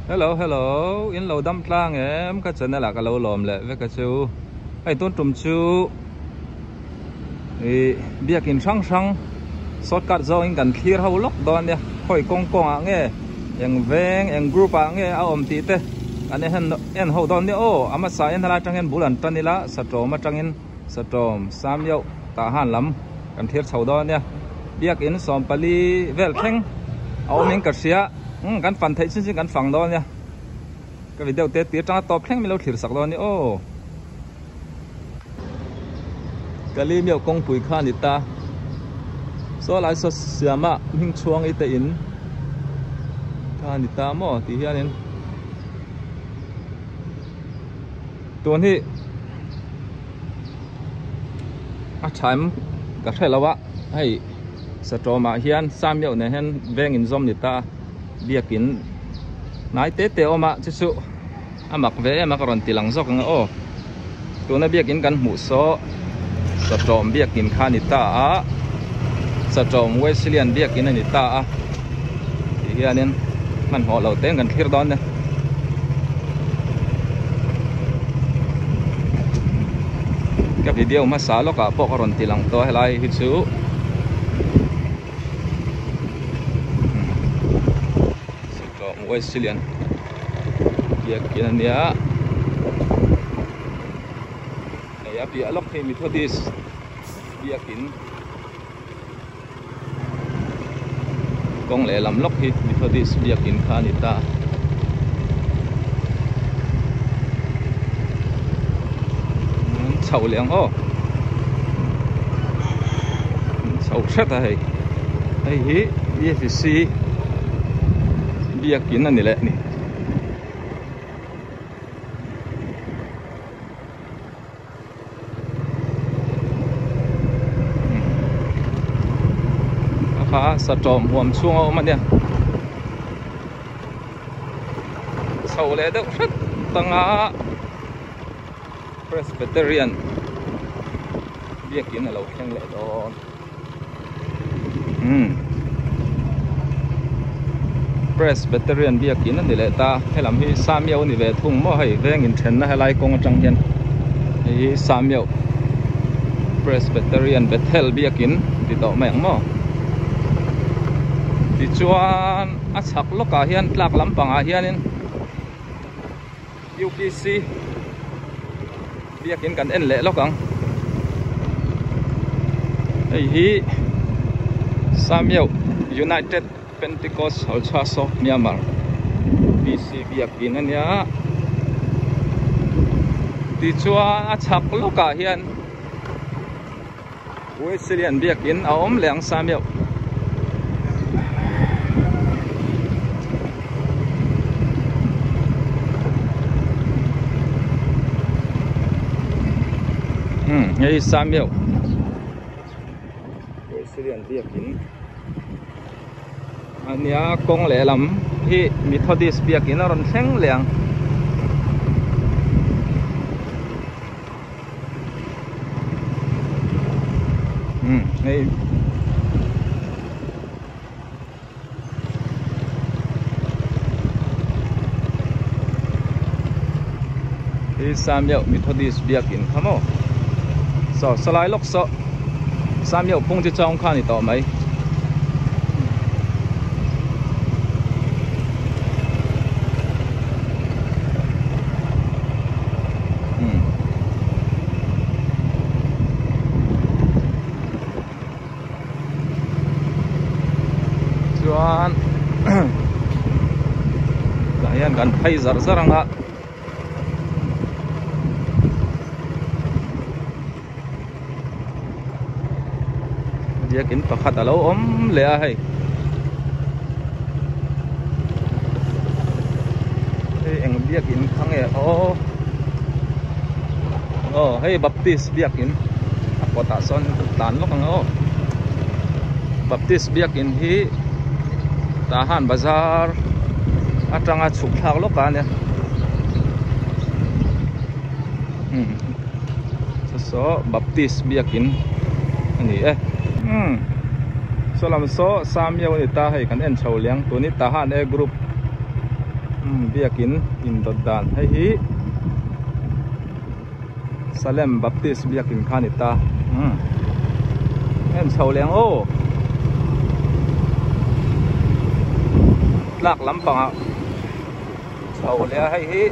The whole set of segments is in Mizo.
Hello hello in lo dam tlang em ka channel ah ka lo lawm leh vek a chu hei tun tum chu ih biakin hrang hrang shortcut zawng in kan thlir ho lawk dawn nia khawi kawng kawng ah nge eng veng eng group ah nge a awm tih te kan en en ho dawn nia aw a hmasa in helai atang hian bul an tan ila satawm atangin satawm samioh tah han lam kan thlir chho dawn nia biakin 14 vel thleng a awm in ka hria umm kan fan theih chin chin kan fang dawn nia ka video te tir tanga tawp thleng min lo thlir sak dawn nia aw. Kalimio kawngpui kha a ni ta. Saw lai saw siama hming chhuang i te in kha a ni ta maw tih hianin tun hi a tha em ka hre lo a hei satawmah hian Samioh nen hian veng inzawm ni ta biakin hnai te te a awm a chu chu. A mak ve em a ka rawn ti lang zawk ang a aw. Tuna biakin kan hmuh saw Satawm biakin kha a ni ta a, Satawm Wesleyan biakin a ni ta a tih hianin hmanhmawh lo teng kan thlir dawn nia. Ka video hmasa lawkah pawh ka rawn ti lang tawh a helai hi chu. Satawm Wesleyan. Biakin a nia hei a piah lawk hi Methodist biakin kawng lehlam lawk hi Methodist biakin kha a ni ta chho leh ang aw chho hret a hei hei hi BFC biakin a ni leh a ni. A kha satawm huam chhung a awm a nia chho leh deuh hret tanga Presbyterian biakin a lo thleng leh dawn. Umm Presbyterian biakin a ni leh ta helam hi Samio a ni ve thung maw hei veng inthenna helai kawng atang hian hei hi Samio Presbyterian Bethel biakin ti tawh mai ang maw tichuan a chhak lawkah hian tlak lampangah hianin UPC biakin kan en leh lawk ang hei hi Samyeuh United Pentecost Church of Myanmar PC biakin a nia tichuan a chhak lawkah hian Wesleyan biakin a awm leh ang Samyeuh. Hei Samyeuh Wesleyan biakin a nia kawng lehlam hi Methodist biakin a rawn thleng leh ang. Hei hi Samyeuh Methodist biakin kha maw saw salai lawk saw Samyeuh phung chi chawng kha a ni tawh mai. Chuan tah hian kan phei zar zar ang a biakin pakhat a lo awm leh a hei hei eng biakin kha nge aw aw hei baptist biakin a kawtah sawn tlan lawk ang aw baptist biakin hi tahan bazar atanga chhuk thlak lawk a nia. Saw Baptist biakin a ni e umm saw lam saw Samio a ni ta hei kan en chho liang tuni Tahan A group. Umm biakin indawt dan hei hi Salem Baptist biakin kha a ni ta umm en chho leh ang aw tlak lampangah chho leh a hei hi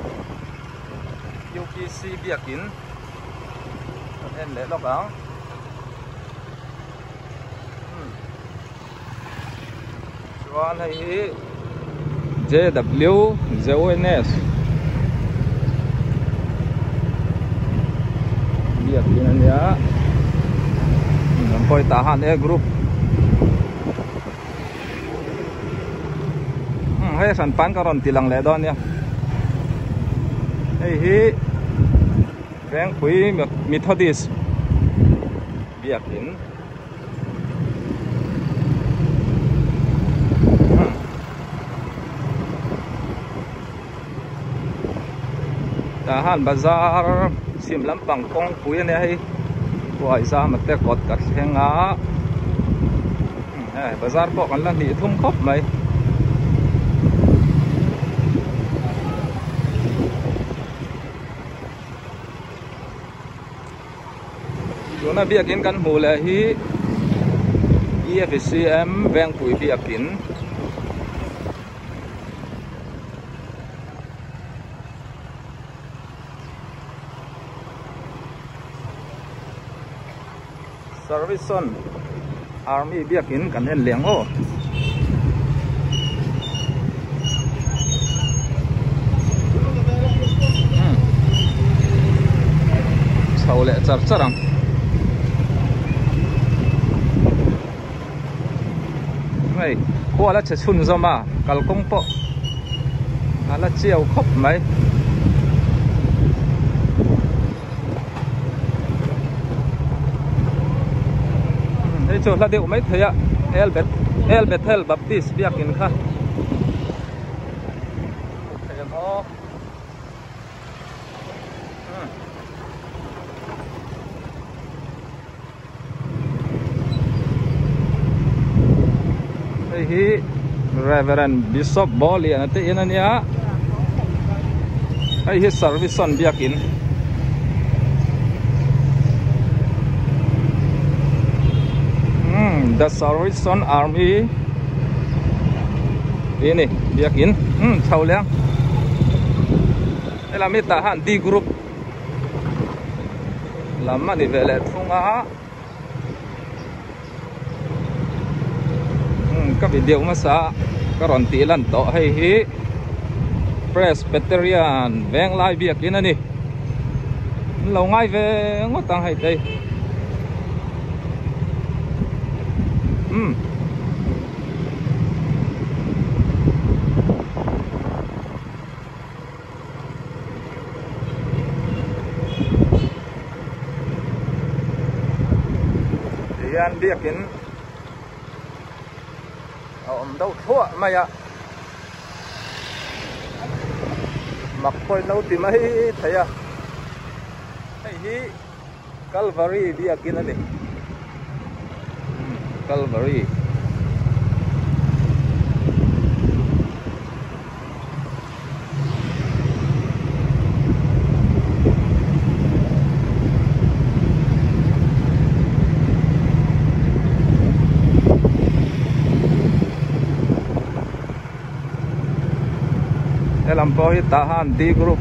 U_P_C biakin kan en leh lawk ang umm. Chuan hei hi J_W_J_O_N_S biakin a nia an pawh hi tah han e group umm hei hran pan ka rawn ti lang leh dawn nia hei hi Vengpui Methodist biakin. Tah han bazar chhim lampang kawngpui a nia hei Huaizama te kawt ka thleng a hei bazar pawh kan la hnih thum khawp mai. Tuna biakin kan hmuh leh hi EFCM Vengpui biakin Service on Army biakin kan en leh ang aw. Chho leh char char ang. Hei khua la chhe chhun zawm a kalkawng pawh a la chiau khawp mai. Hei chu hla deuh mai thei a El Bethel Baptist biakin kha thei ang aw. Hei hi Reverend Bishop Bawliana te in a nia hei hi Service-on biakin umm The Service-on Army tih a ni biakin umm chho leh ang helami tah hian D group. Lam a ni ve leh thung a umm ka video hmasa ka rawn tih lan tawh hei hi Presbyterian Venglai biakin a ni an lo ngai ve ngawt ang hei te umm. Tihian biakin a awm deuh thluah mai a mak pawhin lo ti mai thei a hei hi Calvary biakin a ni Calvary. Helam pawh hi tah han D group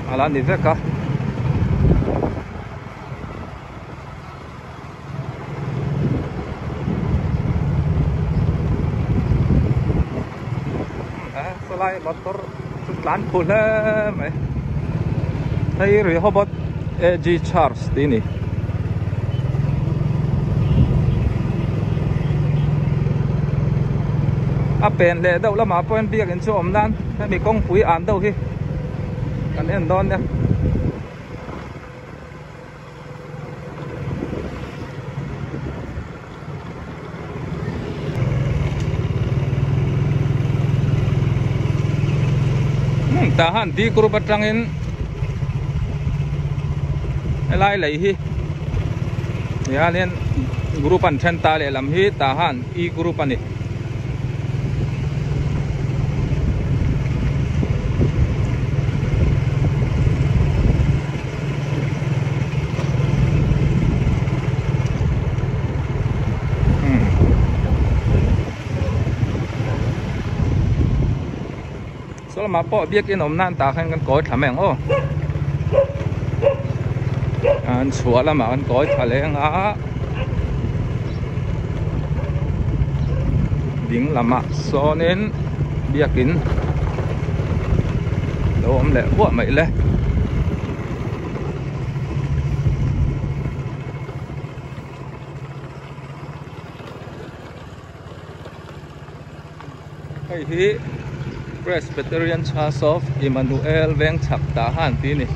a la ni vek a. Sawlai motor chu tlan phu hle mai hei Rehoboth AG Church tih a ni. A pen leh deuh lamah pawh hian biakin chu a awm nan hemi kawngpui an deuh hi kan en dawn nia. Tah han D group atangin helai lei hi hianin group an then ta lehlam hi tah han E group a ni. Saw lamah pawh biakin awm nan tah khan kan kawi thla mai ang aw. An chhuah lamah kan kawi thla leng a. Ding lamah sawnin biakin lo awm leh huah mai le. Hei hi Presbyterian Church of Emmanuel Vengchhak tah han tih a ni.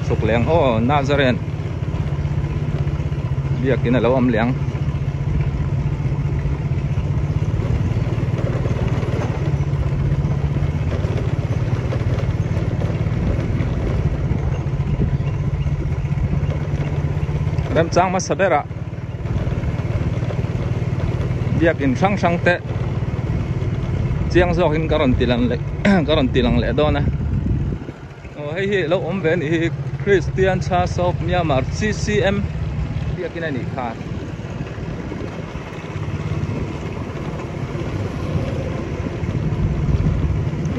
Chhuk leng aw Nazareth biakin a lo awm leh ang. Remchang hmasa berah biakin hrang hrang te chiang zawkin ka rawn ti lang leh ka rawn ti lang leh dawn a aw hei hi lo awm ve a nih hi Christian Church of Myanmar C_C_M biakin a nih kha.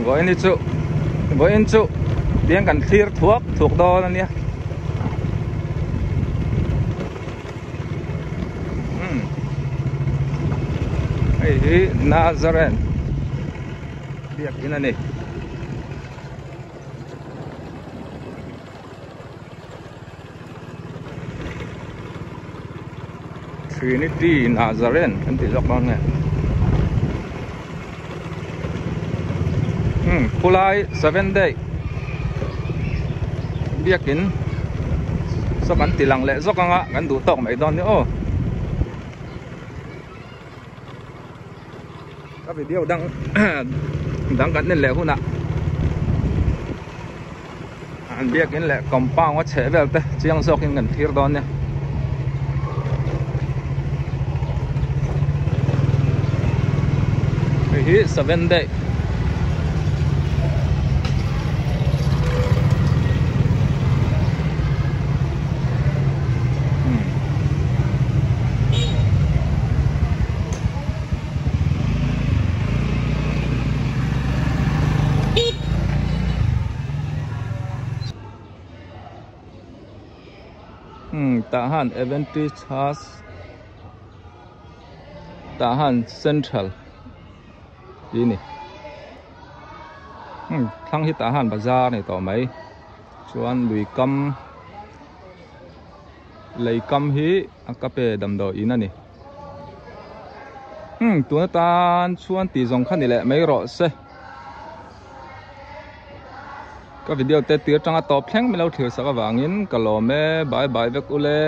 Vawiin hi chu vawiin chu tiang kan thlir thuak thuak dawn a nia. Hei hi Nazareth biakin a ni. Trinity Nazarene kan tih zawk dawn nge hmm khulai seven day biakin saw kan ti lang leh zawk anga kan duh tawk mai dawn ni aw ka video dang dang kan en leh hunah an biakin leh compound a chheh vel te chiang zawkin kan thlir dawn nia. Hei hi seven day Hmm tah han Adventist Church tah han Central tih a ni hmm thlang hi tah han bazar a ni tawh mai chuan lui kam lei kam hi a ka pe damdawi in a ni. Hmm tun atan chuan tih zawng kha ni leh mai rawh se. Ka video te tir tanga tawp thleng min lo thlir sak avangin ka lawm e bye bye vek ule.